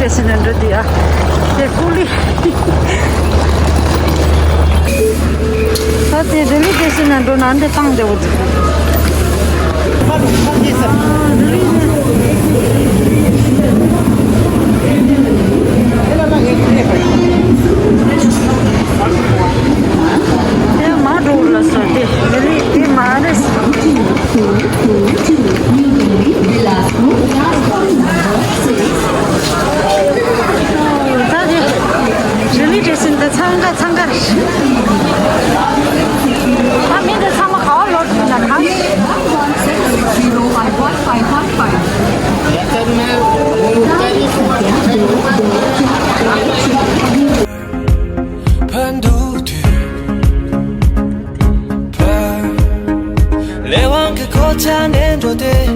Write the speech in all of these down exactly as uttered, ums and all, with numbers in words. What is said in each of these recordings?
སི་ནས་འགྲོ་དུས་ཨ། དེ་ཀུ་ལི། ད་དེ་རེ་ལི་སི་ཊེ་ཤན་ནས་འགྲོ་ན་འདི་བཏང་བདེ་བོ་འདུག་དེ་མ་འགྲོ་ལ་སོ་དེ་རེ་ལི་དེ་མ་རེད། ད་དེ་རེ་ལི་སི་ཊེ་ཤན་དེ་འཚང་ཁ་འཚང་ཁ་རེད། ད་མི་འདི་ཚང་མ་ག་བ་ལོག་འདུག་ན་གང་། ཕར་འདུག་དུས་ཕར། ལས་དབང་གི་གོ་ཆ་ནས་འགྲོ་དུས།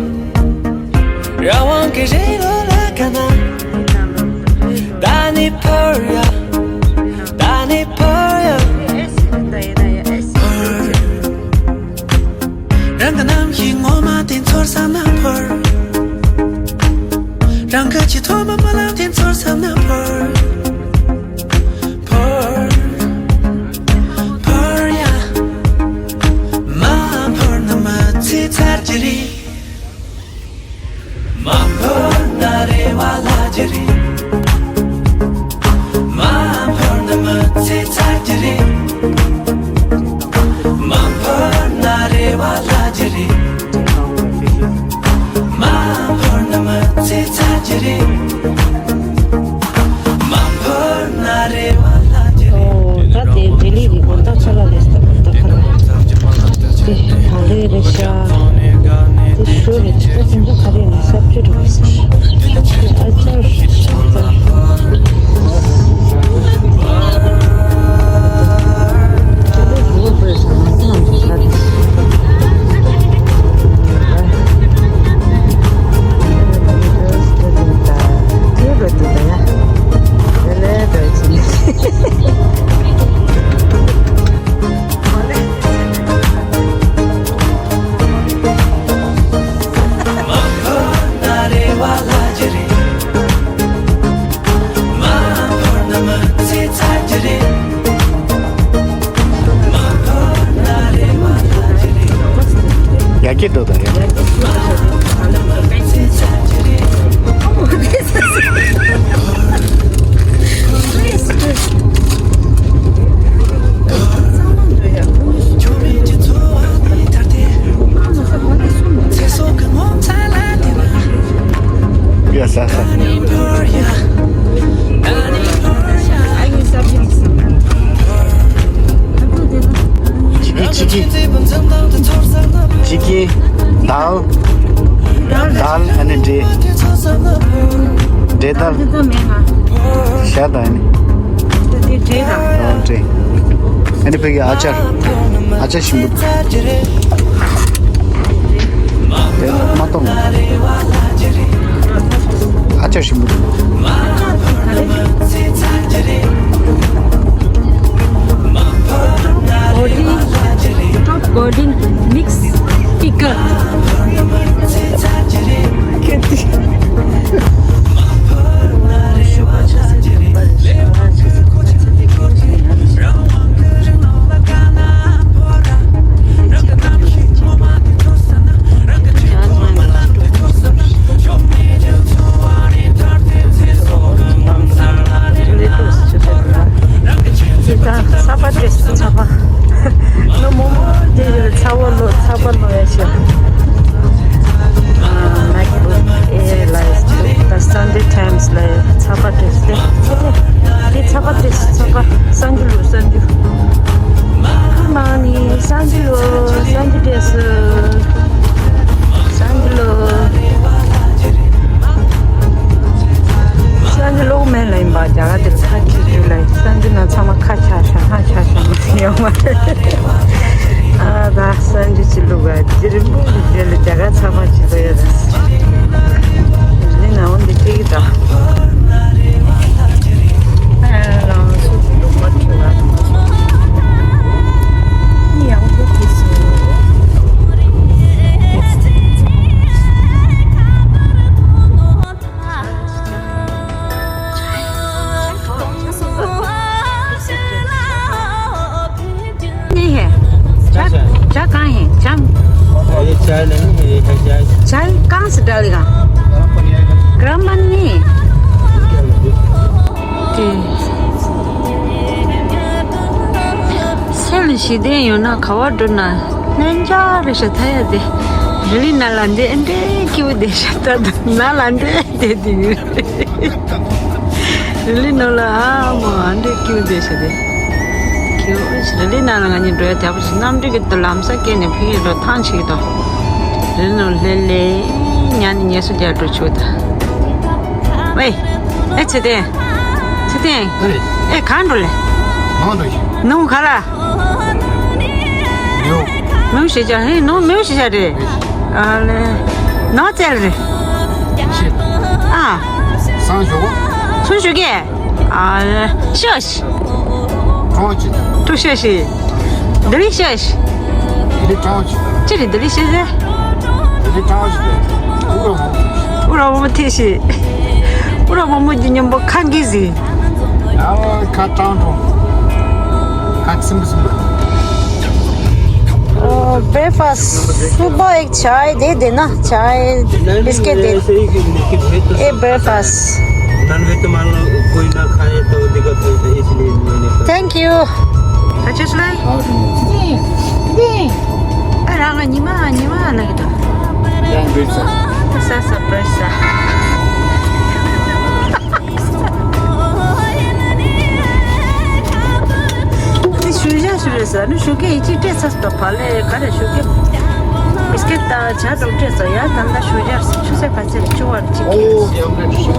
རང་དབང་གི་རི་ལོ་ལ་དགའ་ན། ད་ནི་ཕར་ཡ། ད་ནི་ཕར་ཡ། ཕར། རང་གི་རྣམ་ཤེས་ངོ་མ་དེ་ཚོར་བསམ་ན་ཕར། རང་གི་ཆེས་ཐོག་མ་རྨི་ལམ་དེ་ཚོར་བསམ་ན་ཕར། ཕར། ཕར་ཡ། མ་ཕར་ན་མི་ཚེ་ཚར་གྱི་རེད། མ་ཕར་ན་རེ་བ་བརླག་གི་རེད། མ་ཕར་ན་མི་ཚེ་ཚར་གྱི་རེད། མ་ཕར་ན་རེ་བ་བརླག་གི་རེད། མ་ཕར་ན་མི་ཚེ་ཚར་གྱི་རེད། མ་ཕར་ན་རེ་བ་བརླག་གི་རེད། ཨོ། ད་དེ་ལྡི་ལི་གི་གོ་ཐག་ཆོད་ལ་རེད་ཟེར་བ་ད་ག་རེད། དེ་ག་རེ་རེད་ཤག་དེ་ཞོ་རེད། ད་དེ་འདྲ་ག་རེ་ཡིན་ན་ས་བཅུད་རེད་ཟེར། དེ་ཨ་ཅར་ཞིག་ད། དེ་ལས་བུ་བུ་ཚང་མ་ཚང་མ་ཚར་ཏེ། དེ་ལས་བུ་ཚང་མ། ཡ་གི་འགྲོ་དང་ཡ། ཡ་ས་ས། ཅི་གི་ཅི་གི། ཅི་གི། དལ། དལ་ཨ་ནི་འབྲས། འབྲས་དལ། ཤ་དང་ཨ་ནི། འབྲས་དང་། འབྲས། ཨ་ནི་ཕ་གི་ཨ་ཅར། ཨ་ཅར་ཞིམ་པོ། དེ་མ་གཏོང་། ཨ་ཅག་ཞིམ་པོ་འདུག Golden, top golden mix pickle. ཚ་བ་དེ་ཚ་བ། ལོ་མང་པོ་དེ་ཚ་བ་ལོ་ཚ་བ་ལོ་ཡ་ཤོ། MacBook Air ལ་ད་Sunday Times ལ་ཚ་བ་དེ་དེ་ཚ་བ་དེ་ཚ་བ་སང་ཇུ་ལོ་སང་ཇུ། མ་ནི་སང་ཇུ་ལོ་སང་ཇུ་དེ་སང་ཇུ་ལོ། སང་ཇུ་ལོ་མེད་ལ་ཡིན་པ་རྒྱ་གར་དེ་ལ་ཁ་ཁྱེར་དུས་ལ་སང་ཇུ་ན་ཚང་མ་ཁ་ཆག་ཤག་ཧ་ཆག་ཤག་མ་ཡོང་བ་རེད། ཨ་ད་སང་ཇུ་ཅི་ལུག་ག་དེ་རིང་པོ་དེ་ལ་རྒྱ་གར་ཚ་བ་ཅི་ལོ་ཡོད་ད། ལི་ན་འོན་དེ་ཅིག་ད། ཨ་རང་སུ་ལུག་པ་ཁྱོད་ལ། ཡང་པོ་དེ་སུ། चाय लेंगे, ये है चाय। चाय कहाँ से डालेगा? गरम पानी है। गरम पानी नहीं। སེམས་ཞི་བདེ་ཡོད་ན་ག་བ་འགྲོ་ན་ལྷན་ཅག་རེ་ཤ་ཐ་ཡ་དེ། རི་ལི་ན་ལ་འདི་ཨེ་འདྲའི་སྐྱིད་པོ་བསྡད་ཤག་ད་ན་ལ་འདི་བསྡད་དེ་ཡོད། རི་ལི་ནང་ལ་ཨ་མ་ཨ་འདྲའི་སྐྱིད་པོ་བསྡད་ཤག་དེ། ཁྱེད་རི་ལི་ན་ལ་ང་གཉིས་འགྲོ་ཡ་དེ་བ་ཞིག་གནམ་གྲུ་གི་ལམ་ས་བཀལ་ནས་ཕ་གིར་འགྲོ་ཐང་ཆད་ཀྱི་འདུག་རི་ལི་ནང་ལྷོད་ལྷོད་ཉལ་ནས་ངལ་གསོ་རྒྱག་འགྲོ་ཆོག་ད། ཝེ། ཨེ་ཚེ་བརྟན། ཚེ་བརྟན། ཨེ། ཨེ་གང་འགྲོ་ལེ། མང་འགྲོ་ཞིག་ནང་ག་ལ། མེའུ། མེའུ་ཞེས་བྱ། ཧེ་ནང་མེའུ་ཞེས་བྱ་རེད། ཨ་ལེ། ནང་བཙལ་རེད། ཤེས། ཨ། སང་ཞོགས། སང་ཞོགས་ཀས། ཨ་ལེ། ཤོ་ཤི། ཀྲོ་ཅི། ཀྲོ་ཤོ་ཤི། ཌི་ལི་ཤི་ཡ་སི། ཌི་ལི་ཀྲོ་ཅི། ཅི་རེད་ཌི་ལི་ཤི་ཡ་སི། ཌི་ལི་ཀྲོ་ཅི་དེ། ཨུ་ར་མོ། ཨུ་ར་མོ་མོ་ཐེ་ཤི། ཨུ་ར་མོ་མོ་གི་མཉམ་པོ་ཁ་འགི་ཟི། ཨ་ཁ་ཀྲང་ཀྲོང་། ཁ་སིམ་སིམ། ओ, ब्रेकफास्ट। सुबह एक चाय दे देना, चाय, बिस्किट दे। ये ब्रेकफास्ट। नॉनवेज तो मान लो कोई ना खाए तो दिक्कत होता है, इसलिए मैंने थैंक यू। अच्छा सुनाई। दे दे। अरे नीमा नीमा ना किता। सा सा प्रेसा। དེ་ཞུ་བཞག་ཞུ་རེད་ཟེར་ནི་ཞུ་གི་ཡིན་ཅིག་སྤྲད་ཚར་སོང་། བ་ལས་ག་རེ་ཞུ་གི། བིས་ཀེ་ཊི་དང་ཇ་དང་སྤྲད་སོང་། ཡ་ད་ལྟ་ཞུ་བཞག་ཆུ་ཚོད་ག་ཚོད་བཅུ་བར་ཅིག་ཨོ་ཡང་སྤྲད་ཞུ།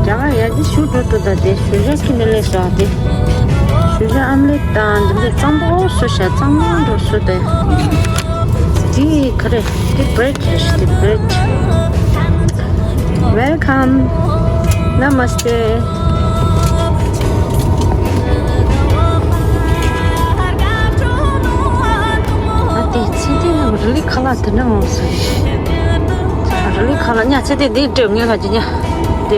རྒྱ་གར་ཡ་གི་ཞུ་འགྲོ་འདུག་ད་དེ་ཞུ་བཞག་གི་ནི་ལས་སོང་དེ། ཞུ་བཞག་ཨམ་ལེ་དང་འདི་འདྲ་གཙང་པོ་བཟོས་ཤག་གཙང་མ་འགྲོ་བཟོས་ཏེ། དེ་ག་རེ། དེ་བྷི་རེཌ་རེད་ཤག་དེ་བྷི་རེཌ། Welcome. Namaste. ཨ་དེ་ཚེ་བརྟན་ནང་རི་ལི་ཁ་ལག་དེ་འདྲ་མང་སོང་། རི་ལི་ཁ་ལག་ཉ་ཚེ་བརྟན་འདི་སྤྲད་ངས་ཁ་ཅིག་ཉ། དེ་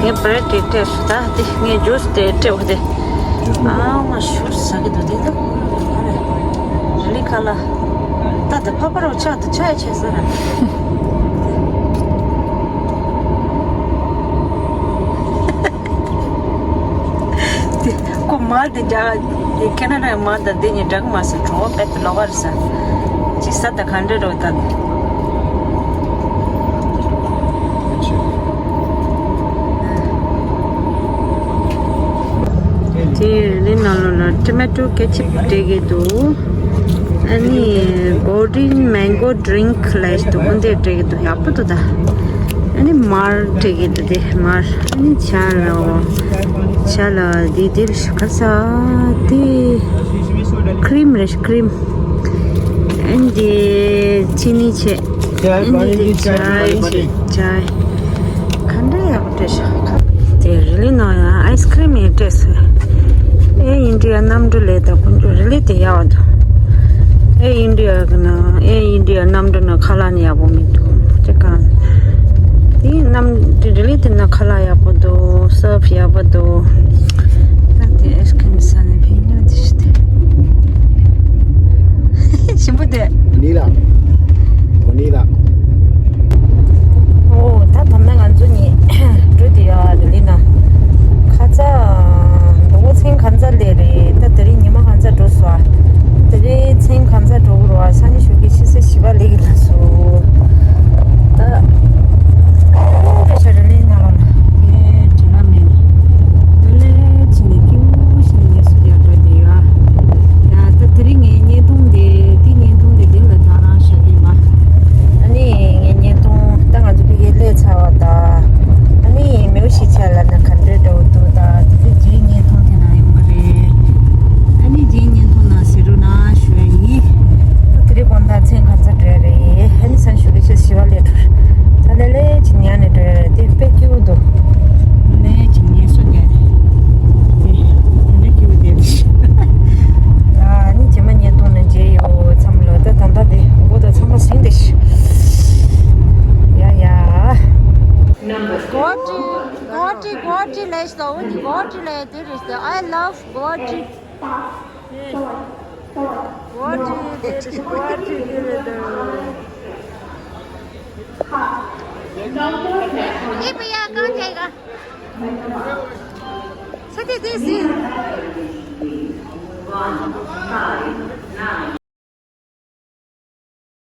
ངས་བྷི་རེཌ་དེ་སྤྲད་སོང་། ད་དེ་ངས་ཇུས་དེ་སྤྲད་འོ་དེ། ཨ་མ་ཞུ་ཟ་གི་འདུག་དེ་ད། རི་ལི་ཁ་ལག་ད་དེ་ཕ་པ་རོ་ཆག་ཏུ་ཆག་ཆེ་ས་ར། དེ་ཁོ་མར་དེ་རྒྱ་དེ་ཁེ་ན་ཌ་མར་དང་དེ་གཉིས་འདྲ་གི་མ་ཟད་གྲོགས་པོ་དཔེ་ལོག་ག་རེད་ས། ཅི་ས་ད་ག་འདྲ་རོ་ད། དེ་རི་ནང་ལོགས་ལ་ཊོ་མེ་ཊོ་ཀེ་ཅབ་སྤྲད་ཀྱི་འདུག་ཨ་ནི་གོལ་ཌན་མེང་གོ་ཌི་རིང་ལབ་ཡག་འདུག་འོ་འདི་སྤྲད་ཀྱི་འདུག་ཡག་པོ་འདུག་ད། ཨ་ནི་མར་སྤྲད་ཀྱི་འདུག་དེ་མར། ཨ་ནི་ཇ་ལ། ཇ་ལ་དེ་དེ་ག་ས་དེ་ཁི་རིམ་རེད་ཤག་ཁི་རིམ། ཨ་ནི་དེ་ཅི་ནི་བྱས། ཨ་ནི་དེ་ཇ་ཇ། ག་འདྲ་ཡག་པོ་སྤྲད་ཤག་དེ་རི་ལི་ནང་ཡང་ཨའི་སི་ཁི་རིམ་ཡང་སྤྲད་སོང་། ཨེ་ཨིན་ཌི་ཡ་གནམ་གྲུ་ལས་ད་ཁོང་ཚོ་རི་ལི་དེ་ཡག་པོ་འདུག་ཨེ་ཨིན་ཌི་ཡ་གི་ནང་ཨེ་ཨིན་ཌི་ཡ་གནམ་གྲུ་ནང་ཁ་ལག་ནི་ཡག་པོ་མི་འདུག་དེ་གང་། དེ་གནམ་དེ་རི་ལི་དེ་ནང་ཁ་ལག་ཡག་པོ་འདུག་སར་ཕི་ཡག་པོ་འདུག་ད་དེ་ཨའི་སི་ཁི་རིམ་ཟ་ནས་ཕན་ཉོ་དེ་ཞིག་དེ། ཞིམ་པོ་དེ། ཝ་ནི་ལ། ཝ་ནི་ལ། ཨོ་ད་ད་ལྟ་ང་ཚོ་གཉིས་འགྲོ་དེ་ཡ་རི་ལི་ན། ཁ་ཚ། མགོ་བོ་མཚན་གང་ཚ་ལས་རེད། ད་དེ་རིང་ཉི་མ་གང་ཚ་འགྲོ་སོང་། དེ་རིང་མཚན་གང་ཚ་འགྲོ་གི་རེད་བ། སང་ཉིན་ཞོགས་ཀས་ཕྱི་ཚེས་བཞི་པ་སླེབས་ཀྱི་ལ་སོ། ད། ཨོ་རེ་ཤ་རི་ལི་ན་ལ་ལ། ངས་དྲི་མ་མེད། དེ་ལས་ཕྱི་ནས་སྐྱིད་པོ་ཞིག་ནས་ངལ་གསོ་རྒྱག་འགྲོ་དེ་ཡ། ཡ་ད་དེ་རིང་ངའི་བརྙན་ཐུང་དེ་དེ་བརྙན་ཐུང་དེ་འདི་ལ་ད་རང་བཞག་གི་ཡིན་པ། ཨ་ནི་ངའི་བརྙན་ཐུང་ད་ང་ཚོ་ཕ་གིར་སླེབས་ཚར་བ་ད། ཨ་ནི་མེའུ་ཤི་ཆ་ལ་ན་ག་འདྲའི་འདྲ་བོ་འདུག་ད་དེ་ཚོ་རྗེས་བརྙན་ཐུང་དེ་ན་ཡོང་གི་རེད། ཨ་ནི་རྗེས་བརྙན་ཐུང་ན་གཟིགས་རོགས་གནང་ཞུ་ཡ་ཡིན། ད་དེ་རིང་དགོང་དག་མཚན་གང་ཚ་འགྲོ་ཡ་རེད། ཨ་ནི་སང་ཞོགས་ཀས་ཕྱི་ཚེས་བཞི་པ་སླེབས་འགྲོ། ད་ལས་ལས་ཅིག་ཉལ་ནས་འགྲོ་ཡ་རེད། དེ་དཔེ་སྐྱིད་པོ་འདུག་ལས་ཅིག་ངལ་གསོ་རྒྱག་རེད། དེ་དེ་འདྲ་སྐྱིད་པོ་བསྡད་ཤག་ཨ་ནི་རྗེས་མ་བརྙན་ཐུང་ནང་མཇལ་ཡོང་། མཚམས་ལ་ད་ད་ལྟ་དེ་མགོ་དང་ཚང་མ་ཟིང་བསྡད་ཤག་ཡ་ཡ། Guwahati, Guwahati, Guwahati ལས་སོ། འོ་ནི་Guwahati ལས་དེ་རེད་ཟེར། I love Guwahati. What do you get? What do you get? ये भैया कहाँ जाएगा? सती देसी।